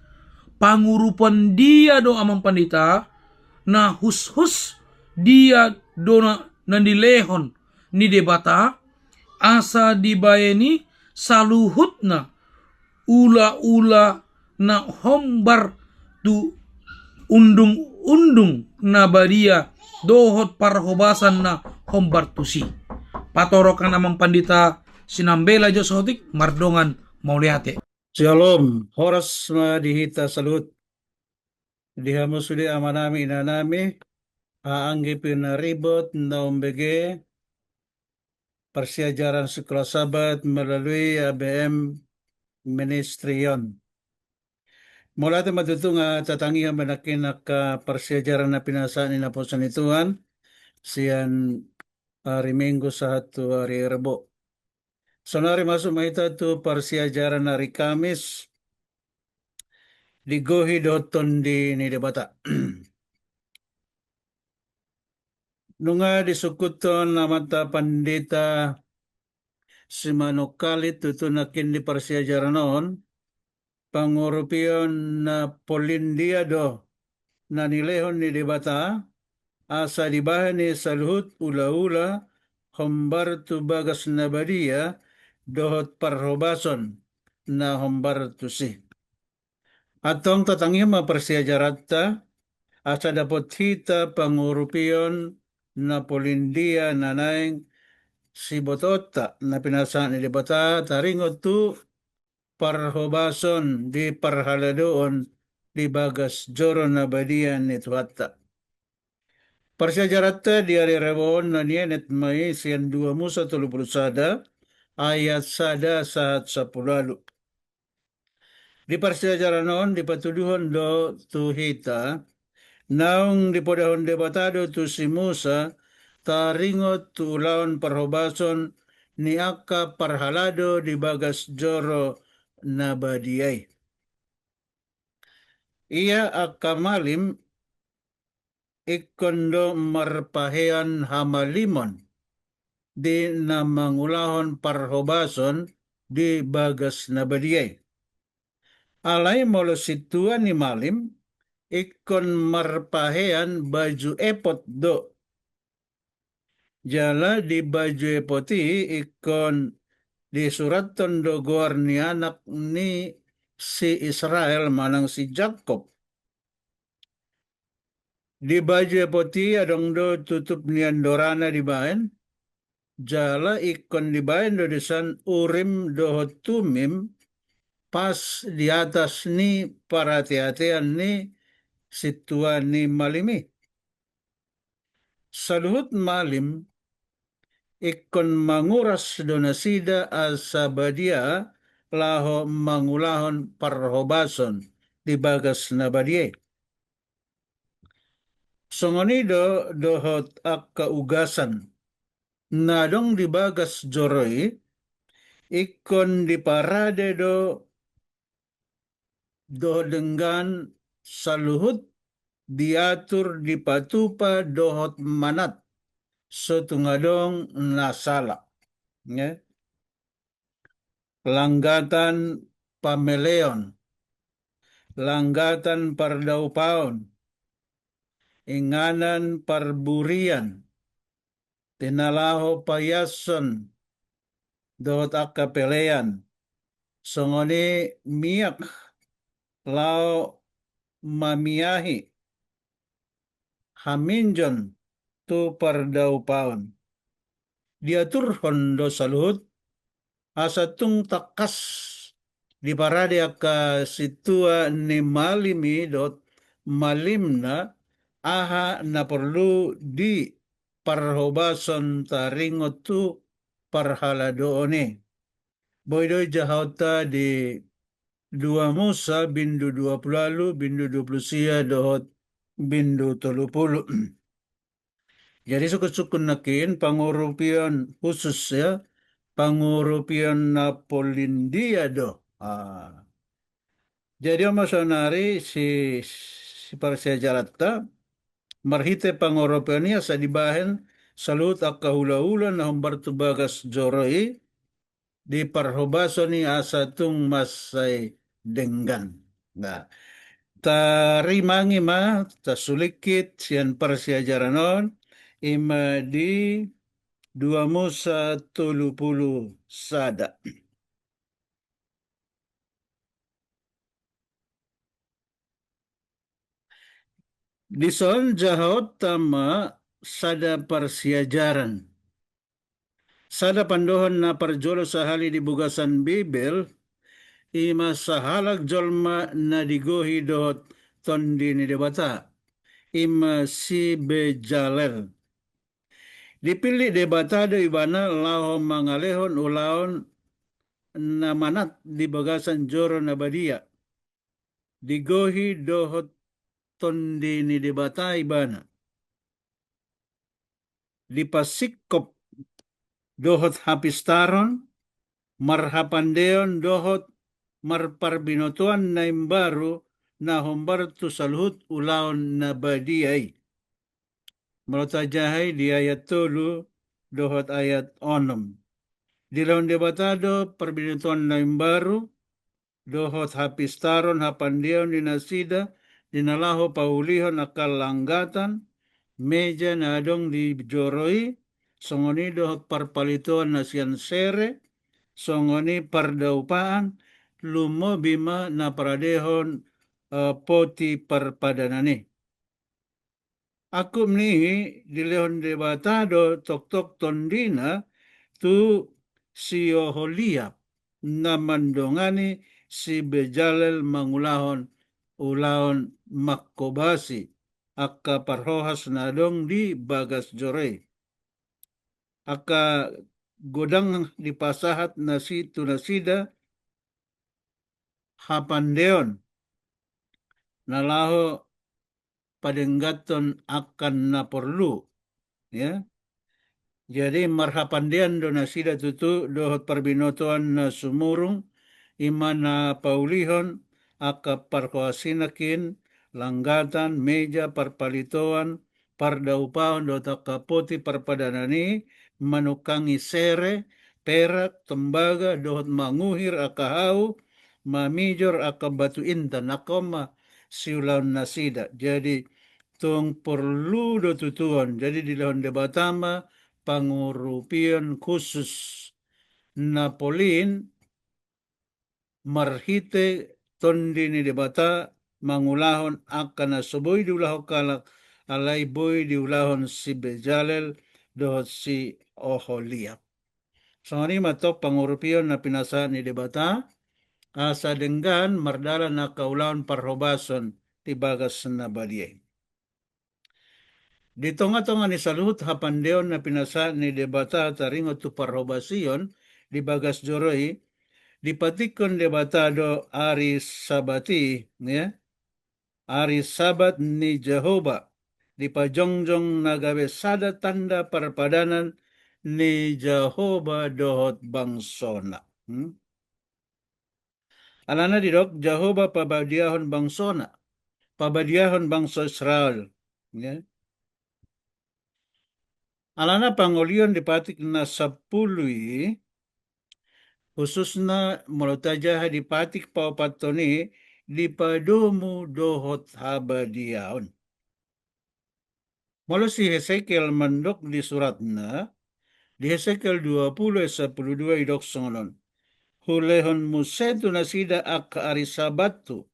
Pangurupion dia do amang pandita, na hushus dia do na, na nilehon ni Debata, asa dibahen i saluhutna ulaula na hombar tu undungundung na badia dohot parhobasan na hombar tusi. Patorang amang pandita Sinambela jo saotik, mardongan mauliate. Syalom, horas ma di hita saluhut. Di hamu sude amanami inanami, anggi pinaribot na umbege parsiajaran Sikola Sabat melalui A B M Ministry on. Mauliate ma tutu, nga tatangihon ma nangkin angka parsiajaran na pinasahat ni naposo ni Tuhan sian ari Minggu sahat tu ari Rebo. Saonari masuk ma hita tu parsiajaran ari Kamis, di gohi dohot tondi ni Debata. Nunga disungkuthon amanta pandita Simanungkalit tutu nangkin di parsiajaran on, pangurupion na polindia do na nilehon ni Debata, asa dibahen i saluhut ulaula hombar tu bagas na badia dohot parhobason na hombar tusi. Antong tatangihon ma parsiajaranta, asa dapot hita pangurupion na polindia na naeng sibotoonta na pinasahat ni Debata taringot tu parhobason di parhaladoon di bagas joro na badia ni Tuhanta. Parsiajaranta di ari Rebo on na nienet ma i sian dua Musa tolu pulu sada, ayat sada sahat sampulu ualu. Di parsiajaran on dipatuduhon do tu hita, naung dipodahon Debata do tu si Musa taringot tu ulaon parhobason ni angka parhalado di bagas joro na badia i. Ia angka malim ingkon do marpahean hamalimon di na mangulahon parhobason di bagas na badia i. Alai molo sintua ni malim, ingkon marpahean baju epod do. Jala di baju epod i ingkon disurathon do goar ni anak ni si Israel manang si Jakkob. Di baju epod i adong do tutup ni andorana dibaen, jala ingkon dibaen do disan Urim dohot Tumim pas di atas ni parateatean ni sintua ni malim i. Saluhut malim ingkon manguras do nasida asa badia laho mangulahon parhobason di bagas na badia i. Songon i do dohot angka ugasan na adong di bagas joro i, ingkon diparade do dohot denggan saluhut diatur dipatupa dohot manat so tung adong na sala. Nge? Langgatan pameleon, langgatan pardaupaon, inganan parburian, di na laho paiashon dohot angka pelean, songon i miak laho mamiahi haminjon tu pardaupaon. Diaturhon do saluhut asa tung tangkas diparade angka sintua ni malim i dohot malimna aha na porlu di parhobason taringot tu parhaladoon i. Boi do jahaonta di dua Musa bindu dua pulu ualu, bindu dua pulu sia dohot bindu tolu pulu. Jadi sungkunsungkun nangkin pangurupion khusus ya, pangurupion na polindia do. Ah. Jadi on ma saonari si, si parsiajaranta marhite pangurupion i asa dibahen saluhut angka hulahulan na hombar tu bagas joro i, di parhobason i asa tung mansai denggan. Nah, tarimangi ma, tasulingkit sian parsiajaran on, i ma di dua Musa tolu pulu sada. Dison jahaonta ma sada parsiajaran. Sada pandohan na parjolo sahali di bagasan Bibel, i ma sahalak jolma na digohi dohot Tondi ni Debata, i ma si Bejalel. Dipillit Debata do ibana laho mangalehon ulaon na manat di bagasan joro na badia. Digohi dohot Tondi ni Debata ibana. Dipasingkop dohot hapistaron, marhapandeon dohot marparbinotoan na imbaru na hombar tu saluhut ulaon na badia i. Molo tajaha i di ayat tolu dohot ayat onom. Dilehon Debata do parbinotoan na imbaru, dohot hapistaron hapandeon di nasida, di na laho paulihon angka langgatan, meja na adong di joro i, songon i dohot parpalitoan na sian sere, songon i pardaupaan, lumobi ma na paradehon, eh, poti parpadanan i. Angkup ni i dilehon Debata do tongtong tondina tu si Oholiab, na mandongani si Bejalel mangulahon ulaon mangkobasi angka parhohas na adong di bagas joro i. Angka godang dipasahat nasi-, tu nasida hapandeon na laho padengganhon angka na porlu, ya. Jadi marhapandean do nasida tutu dohot parbinotoan na sumurung, i ma na paulihon angka parhohas i nangkin, langgatan, meja, parpalitoan, pardaupaon dohot angka poti parpadanan i, manungkangi sere, perak, tembaga, dohot manguhir angka hau, mamijor angka batu intan, angka on ma siulaon nasida. Jadi tung porlu do tutu on. Jadi dilehon Debata ma pangurupion khusus na polin marhite Tondi ni Debata mangulahon angka na so boi diulahon halak, alai boi diulahon si Bejalel dohot si Oholiab. Songon i ma tong pangurupion na pinasahat ni Debata, asa denggan mardalan angka ulaon parhobason di bagas na badia i. Di tongatonga ni saluhut hapandeon na pinasahat ni Debata taringot tu parhobasion di bagas joro i, dipatikkon Debata do ari Sabat i, ya. Ari Sabat ni Jahowa, dipajongjong na gabe sada tanda parpadanan ni Jahowa dohot bangsona. Hmm? Alana didok Jahowa pabadiahon bangsona, pabadiahon bangso Israel. Ya. Alana pangolion di patik na sampulu i, khususna molo tajaha di patik paopathon i, dipadomu dohot habadiaon. Molo si Hesekiel mandok di suratna, di Hesekiel dua pulu ayat sampulu dua didok songon on: Hulehon muse tu nasida angka ari Sabathu,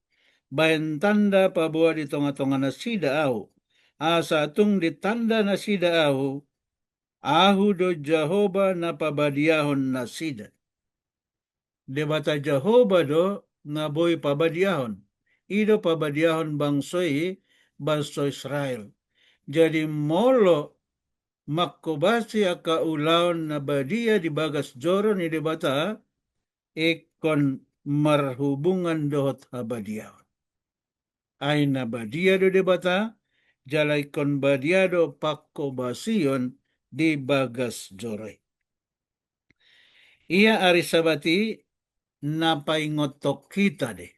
bahen tanda paboa di tongatonga nasida Ahu, asa tung ditanda nasida Ahu, Ahu do Jahowa na pabadiahon nasida. Debata Jahowa do na boi pabadiahon. I do pabadiahon bangso i, bangso Israel. Jadi molo mangkobasi angka ulaon na badia di bagas joro ni Debata, ingkon marhubungan dohot habadiaon. Ai na badia do Debata, jala ingkon badia do pangkobasion di bagas joro i. Ia ari Sabat i na paingothon hita do i.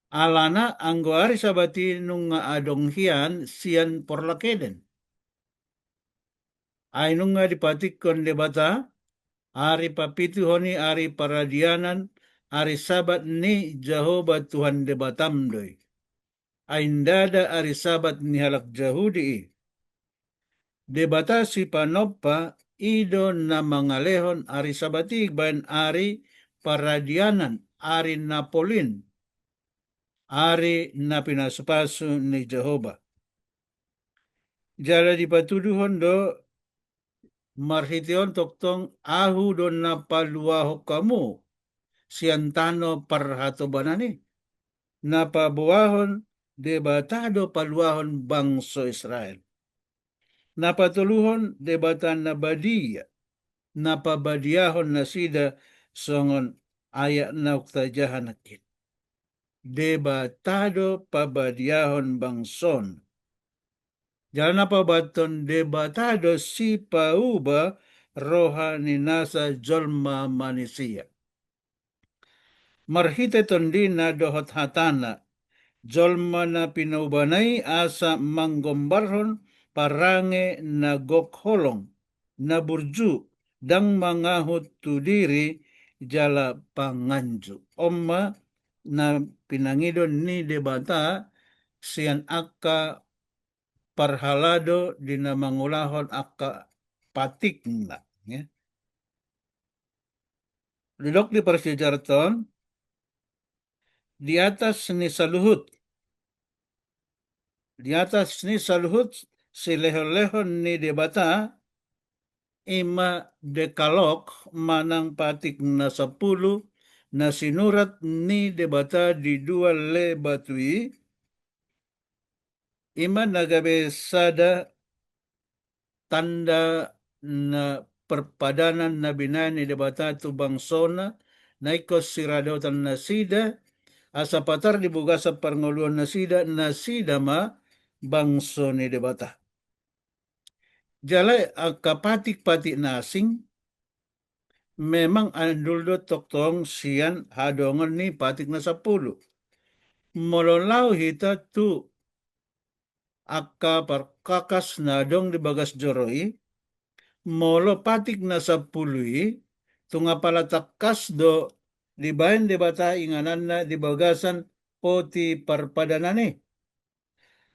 Alana anggo ari Sabat i nunga adong hian sian Porlak Eden. Ai nunga dipatikkon Debata, Ari papituhon i ari paradianan, ari Sabat ni Jahowa Tuhan Debatam do i. Ai ndada ari Sabat ni halak Jahudi i. Debata sipanompa i do na mangalehon ari Sabat i baen ari paradianan, ari na polin, ari na pinasupasu ni Jahowa. Jala dipatuduhon do marhite on tongtong, ahu do na paluahon hamu sian tano parhatobanan i. Na paboahon Debata do paluahon bangso Israel. Na patoluhon Debata na badia, na pabadiahon nasida songon ayat naung tajaha nangkin. Debata do pabadiahon bangsona. Jala na paopathon Debata do sipauba roha ni nasa jolma manisia. Marhite tondina dohot hatana, jolma na pinaubana i asa manggombarhon parange na gok holong, na burju, ndang mangahut tu diri jala panganju. On ma na pinangido ni Debata sian angka parhalado di na mangulahon angka patikna, ya. Didok di parsiajarta on, di atas ni saluhut, di atas ni saluhut silehonlehon ni Debata, i ma Dekalog manang patik na sampulu, na sinurat ni Debata di dua le batu i, i ma na gabe sada tanda na parpadanan na binahen ni Debata tu bangsona, na ingkon siradotan nasida, asa patar di bagasan parngoluon nasida, nasida ma bangso ni Debata. Jala angka patik-patik na asing, memang andul do tongtong sian hadongan ni patik na sampulu. Molo laho hita tu angka parkakas na adong di bagas joro i, molo patik na sampulu i, tung apala tangkas do dibaen Debata ingananna di bagasan poti parpadanan i.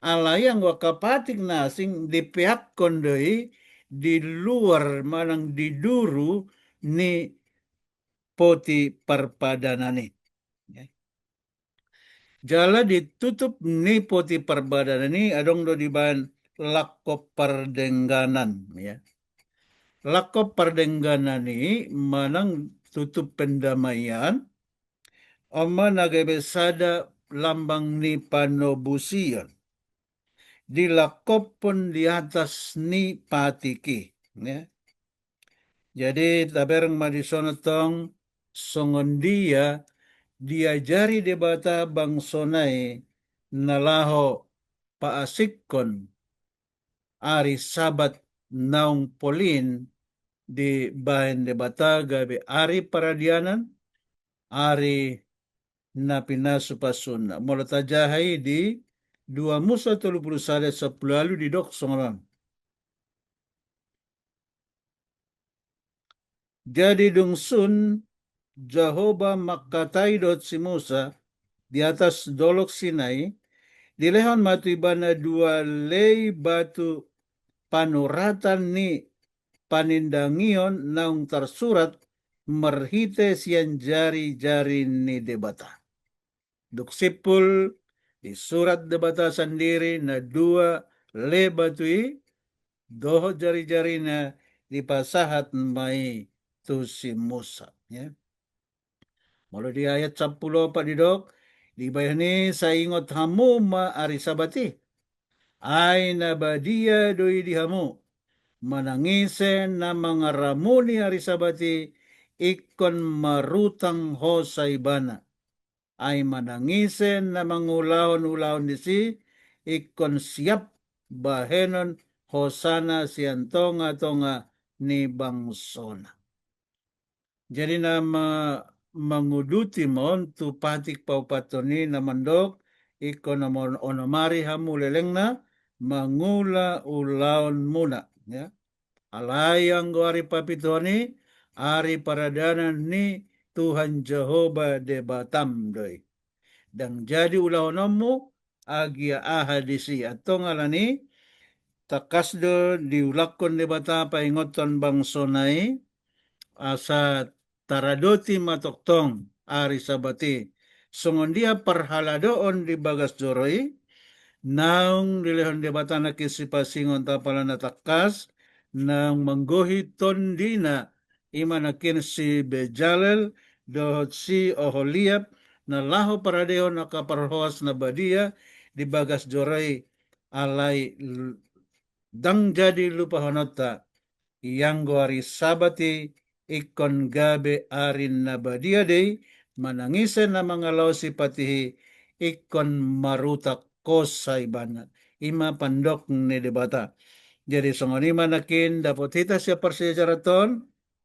Alai anggo angka patik na asing dipeakkon do i di luar manang di duru ni poti parpadanan i. Jala di tutup ni poti parpadanan i adong do dibaen langkop pardengganan, ya. Langkop pardengganan i manang tutup pendamaian, on ma na gabe sada lambang ni panobusion. Dilangkophon di atas ni patik i, ya. Jadi, tabereng ma dison tong, songon dia diajari Debata bangsona i na laho paasikkon ari Sabat naung polin dibaen Debata gabe ari paradianan, ari na pinasupasuna. Molo tajaha i di dua Musa tolu pulu sada sampulu ualu didok songon on. Jadi dung sun Jahowa mangkatai dohot si Musa di atas dolok Sinai, dilehon ma tu ibana dua lei batu panuratan ni panindangion naung tarsurat marhite sian jarijari ni Debata. Dung simpul, disurat Debata sandiri na dua le batu i, dohot jarijarina dipasahat ma i tu si Musa, ya. Molo di ayat sampulu opat didok, dibahen i, sai ingot hamu ma ari Sabat i. Ai na badia do i di hamu. Manang ise na mangaramuni ari Sabat i, ingkon marutang hosa ibana. Ai manang ise na mangulahon ulaon disi, ingkon siap bahenon hosana sian tongatonga ni bangsona. Jadi na ma-, manguduti ma on tu patik paupathon i na mandok, ingkon na mon-, onom ari hamu lelengna mangula ulaonmuna, ya. Alai anggo ari papituhon i, ari paradanan ni Tuhan Jahowa Debatam do i. Ndang jadi ulahononmu agia aha disi. Antong alani tangkas do diulakhon Debata paingothon bangsona i, asa taradoti ma tongtong ari Sabat i. Songon dia parhaladoon di bagas joro i, naung dilehon Debata nangkin sipasingon tu apala na tangkas, naung manggohi tondina, i ma nangkin si Bejalel dohot si Oholiab, na laho paradehon angka parhoas na badia di bagas joro i, alai l-, ndang jadi lupahononta, ianggo ari Sabat i ingkon gabe ari na badia do i, manang ise na mangalaosi patih i ingkon marutak hosa ibana. I ma pandok ni Debata. Jadi songon i ma nangkin dapot hita sian parsiajaran on,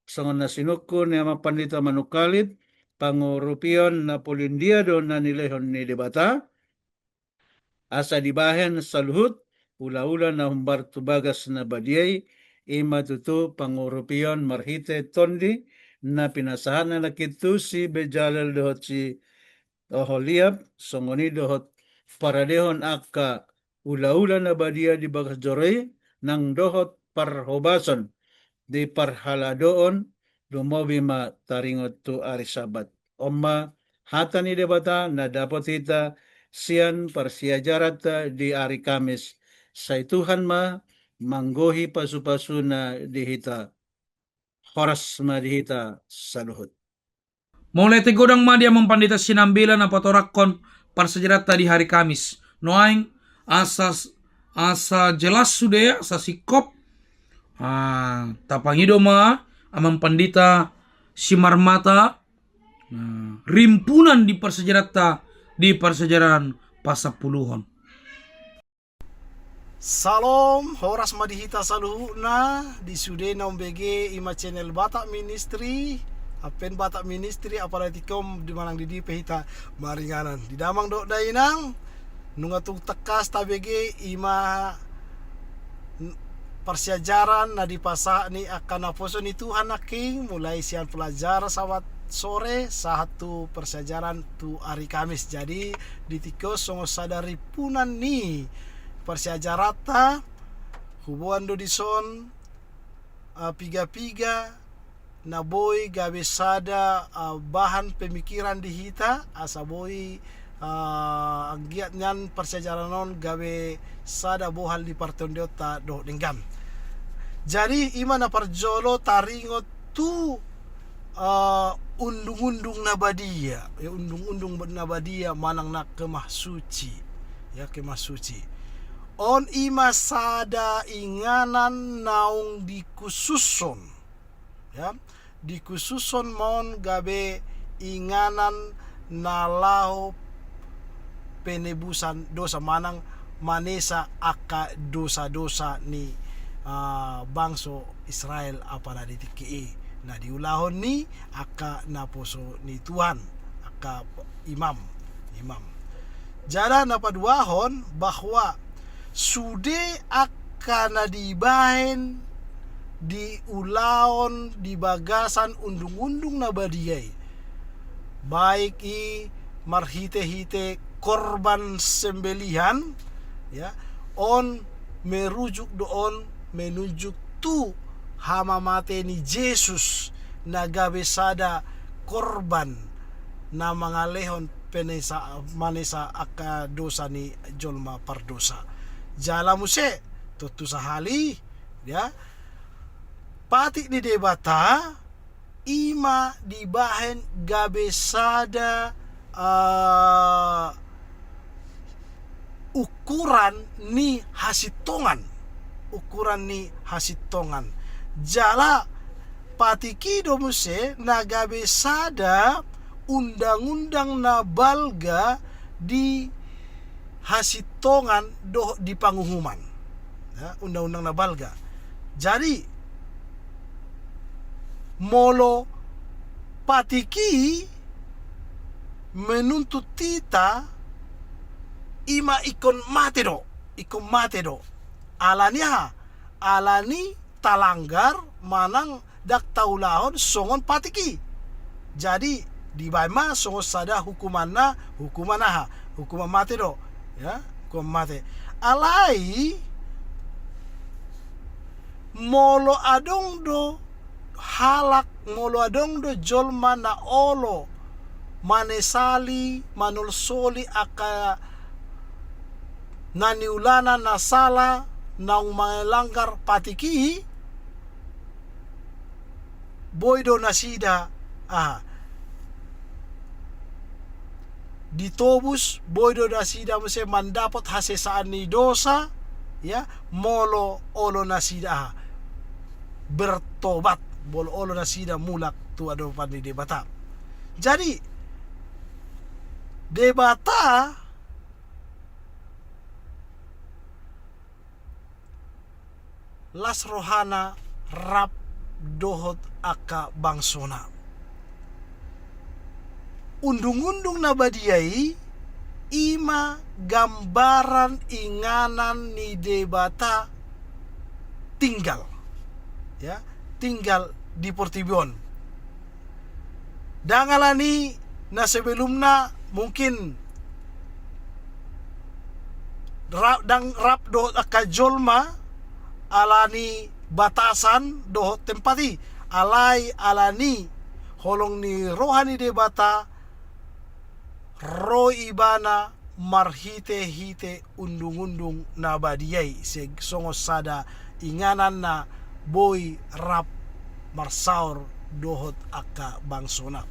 songon na sinungkun ni Amang Pandita Manungkalit, pangurupion na polindia do na nilehon ni Debata, asa dibahen saluhut ulaula na humbar tu bagas na badia i, i ma tutu pangurupion marhite tondi na pinasahatna nangkin tu si Bejalel dohot si Oholiab, songon i dohot paradehon angka ulaula na badia di bagas joro i, nang dohot parhobason di parhaladoon, lumobi ma taringot tu ari Sabat. On ma hata ni Debata na dapot hita sian parsiajaranta di ari Kamis. Sai Tuhan ma manggohi pasupasuna di hita. Horas ma di hita saluhut. Mauliate godang ma di Amang Pandita Sinambela na patorangkon parsiajaranta di hari Kamis. Nuaeng asa, asa jelas sude, asa singkop. Ah, tapangido ma Amang Pandita Simarmata, ah, rimpunan di parsiajaranta di parsiajaran pasampuluhon. Salom, horas ma di hita saluhutna, di sude na umbege i ma channel Batak Ministry, Advent Batak Ministry, apala tingki on di manang di dia pe hita maringanan. Di damang dohot dainang, nunga tung tangkas tabege i ma n-, parsiajaran na dipasahat ni angka naposo ni Tuhan nangkin, mulai sian pelajaran Sabat sore sahat tu parsiajaran tu ari Kamis. Jadi di tingki on songon sada rimpunan ni parsiajaranta, huboan do dison, ah, piga-piga na boi gabe sada, ah, bahan pemikiran di hita, asa boi, ah, anggiat nian parsiajaran on gabe sada bohal di partondionta dohot denggan. Jadi i ma na parjolo taringot tu, eh, undung-undung na badia, ya, undung-undung na badia manang na kemah suci, ya, kemah suci. On i ma sada inganan naung dikhusushon, ya, dikhusushon ma on gabe inganan na laho penebusan dosa manang manesa angka dosa-dosa ni, ah, bangso Israel apala di tingki i na diulahon ni angka naposo ni Tuhan, angka imam, imam. Jala na paduahon bahwa sude angka na dibahen di ulaon di bagasan undung-undung na badia i, baik i marhite-hite korban sembelihan, ya, on merujuk do on menunjuk tu hamamate ni Jesus na gabe sada korban na mangalehon penesa, manesa angka dosa ni jolma pardosa. Jala muse, tontu sahali, ya, patik ni Debata, i ma dibahen gabe sada, ah, ukuran ni hasintongan, ukuran ni hasintongan. Jala patik i do muse na gabe sada undang-undang na balga di hasintongan dohot di panguhuman. Ya, undang-undang na balga. Jadi, molo patik i menuntut hita, i ma ingkon mate do, ingkon mate do. Alani aha? Alani talanggar manang ndang taulahon songon patik i. Jadi dibaen ma songon sada hukumanna, hukuman aha? Hukuman mate do, ya, hukuman mate. Alai molo adong do halak, molo adong do jolma na olo manesali, manolsoli angka na niulana na sala naung mangalanggar patik i, boi do nasida, aha, ditobus, boi do nasida muse mandapot hasesaan ni dosa, ya, molo olo nasida, aha, bertobat, molo olo nasida mulak tu adopan ni Debata. Jadi Debata las rohana rap dohot angka bangsona. Undung-undung na badia i, i ma gambaran inganan ni Debata tinggal, ya, tinggal di portibi on. Ndang alani na sebelumna mungkin ra-, ndang rap dohot angka jolma alani batasan dohot tempat i, alai alani holong ni roha ni Debata ro ibana marhite-hite undung-undung na badia i, se-, songon sada inganan na boi rap marsaor dohot angka bangsona.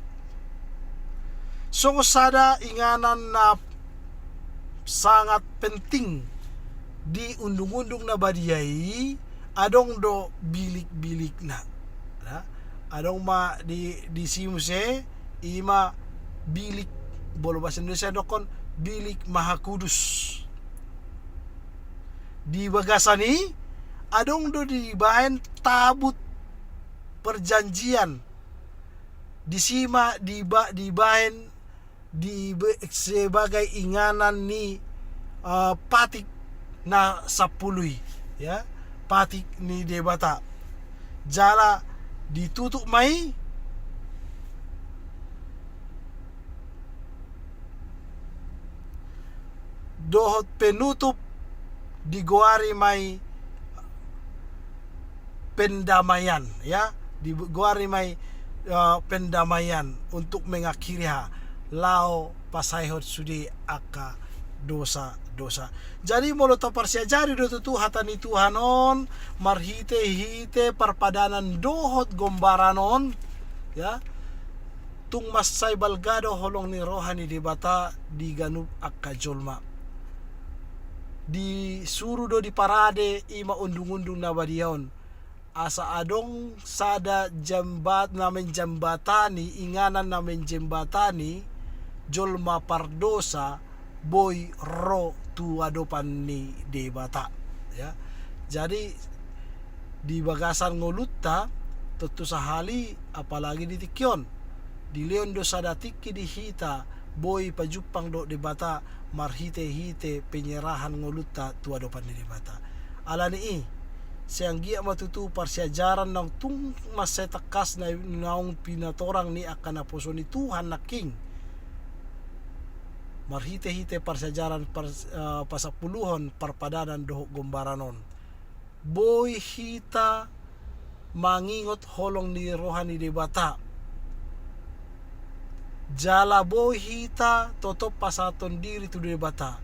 Songon sada inganan na sangat penting di undung-undung na badia i, adong do bilik-bilikna. Nah, adong ma di, disi muse, i ma bilik, molo bahasa Indonesia dokkon bilik mahakudus. Di bagasan i adong do dibaen tabut perjanjian. Disi ma diba-, dibaen di be-, sebagai inganan ni, eh, patik na sampulu i, ya, patik ni Debata. Jala ditutup ma i dohot penutup, digoari ma i pendamaian, ya, digoari ma i, eh, pendamaian untuk mengakhiri, ha, laho pasaehon sude angka dosa-dosa. Jadi molo taparsiajari do tutu hata ni Tuhan on marhite-hite parpadanan dohot gombaran on, ya, tung mansai balga do holong ni roha ni Debata di ganup angka jolma. Disuru do diparade i ma undung-undung na badia on, asa adong sada jambat-, na menjembatani, inganan na menjembatani jolma pardosa boi ro tu adopan ni Debata. Ya. Jadi di bagasan ngolunta, tontu sahali, apalagi di tingki on, dilehon do sada tingki di hita, boi pajumpang dohot Debata marhite-hite penyerahan ngolunta tu adopan ni Debata. Alani i, sai anggiat ma tutu parsiajaran naung tung mansai tangkas na, naung pinatorang ni angka naposo ni Tuhan nangkin, marhite-hite parsiajaran par-, eh, pasampuluhon parpadanan dohot gombaran on, boi hita mangingot holong ni roha ni Debata. Jala boi hita totop pasahathon diri tu Debata.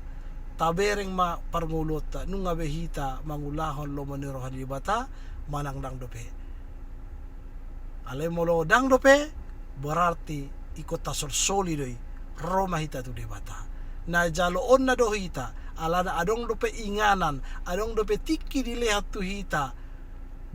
Tabereng ma parngoluonta, nunga be hita mangulahon lomo ni roha ni Debata manang ndang dope. Alai molo ndang dope, berarti ingkon tasolsoli do i, ro ma hita tu Debata. Na jaloonna do hita, alana adong dope inganan, adong dope tingki dilehon tu hita,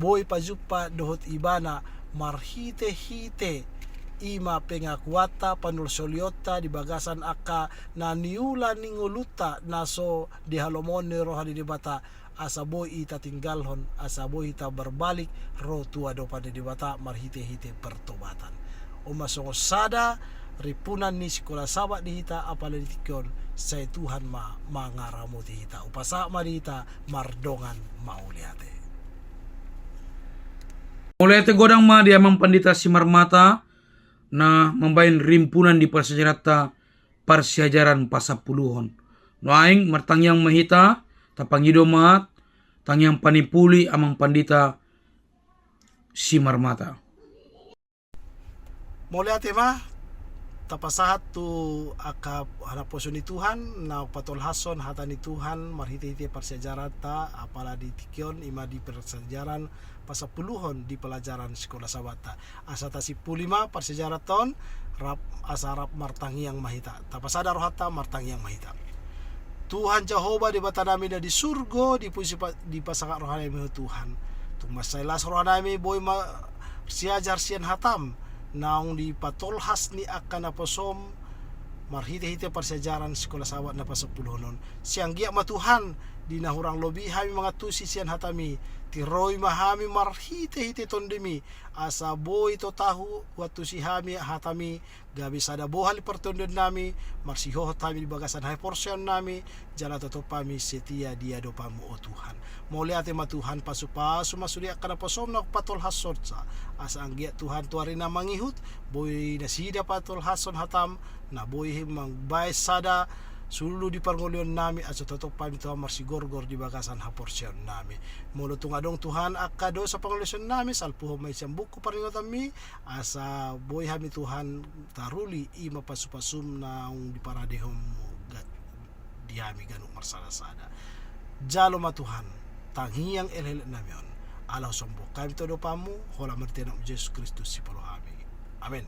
boi pajumpa dohot Ibana marhite-hite i ma pengakuanta, panolsolionta di bagasan angka na niula ni ngolunta na so di halomoan ni roha ni Debata, asa boi i tatinggalhon, asa boi hita berbalik ro tu adopan ni Debata marhite-hite pertobatan. On ma songon sada rimpunan ni Sikola Sabat di hita apala di tingki on, sai Tuhan ma mangaramoti hita. Hupasahat ma di hita, mardongan mauliate. Mauliate godang ma di Amang Pandita Simarmata na mambahen rimpunan di parsiajaranta parsiajaran pasampuluhon. Nuaeng martangiang ma hita, tapangido ma tangiang panipuli Amang Pandita Simarmata. Mauliate ma, tapasahat tu angka hanaposo ni Tuhan na patolhashon hata ni Tuhan marhitehite parsiajaranta, apala di tingki on i ma di parsiajaran pasampuluhon di pelajaran Sikola Sabatta. Asa tasimpuli ma parsiajaranta on, rap, asa rap martangiang ma hita. Tapasada rohanta, martangiang ma hita. Tuhan Jahowa Debatanami na di surgo, dipuji pa, dipasangap rohanami Ho Tuhan. Tung mansai las rohanami boi marsiajar sian hatam, naung dipatolhas ni angka naposom marhitehite parsiajaran Sikola Sabat na pasampuluhon on. Sai anggiat ma Tuhan, di na hurang lobi hami mangantusi sian hatami, tiroi ma hami marhitehite tondimi, asa boi totap huantusi hami hatami, gabe sada bohal di partondionnami, marsihohot hami di bagasan haporseaonnami, jala totop hami setia di adopanmu, o Tuhan. Mauliate ma Tuhan, pasupasu ma sude angka naposom na patolhashonsa, asa anggiat Tuhan tu ari na mangihut, boi nasida patolhashon hatam, na boi mambahen sada sulu di parngoluonnami, asa totop hami Tuhan marsigorgor di bagasan haporseaonnami. Molo tung adong Tuhan angka dosa pangalaosionami, salpuhon ma i sian buku parningotanmi, asa boi hami Tuhan taruli i ma pasupasum naung diparadehonmu ga, di hami ganup marsadasada. Jalo ma Tuhan, tangiang elekeleknami on, ala husombuhon hami tu adopanmu, holan marhite Anakmu Jesus Kristus sipalua hami. Amen.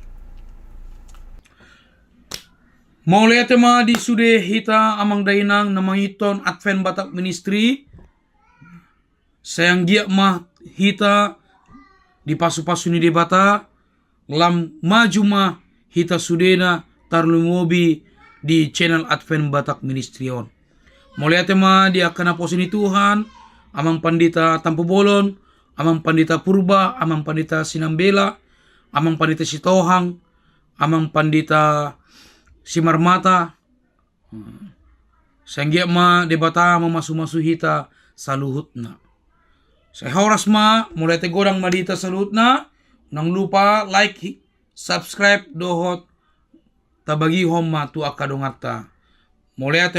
Mauliate ma di sude hita amang dainang na mangihuthon Advent Batak Ministry. Sai anggiat ma hita dipasupasu ni Debata, lam maju ma hita sudena tarlumobi di channel Advent Batak Ministry on. Mauliate ma di angka naposo ni Tuhan, Amang Pandita Tampubolon, Amang Pandita Purba, Amang Pandita Sinambela, Amang Pandita Sitohang, Amang Pandita Simarmata. Sai anggiat ma Debata mamasumasu hita saluhutna. Sai horas ma, mauliate godang ma di hita saluhutna. Unang lupa like, subscribe dohot tabagihon ma tu angka donganta. Mauliate ma.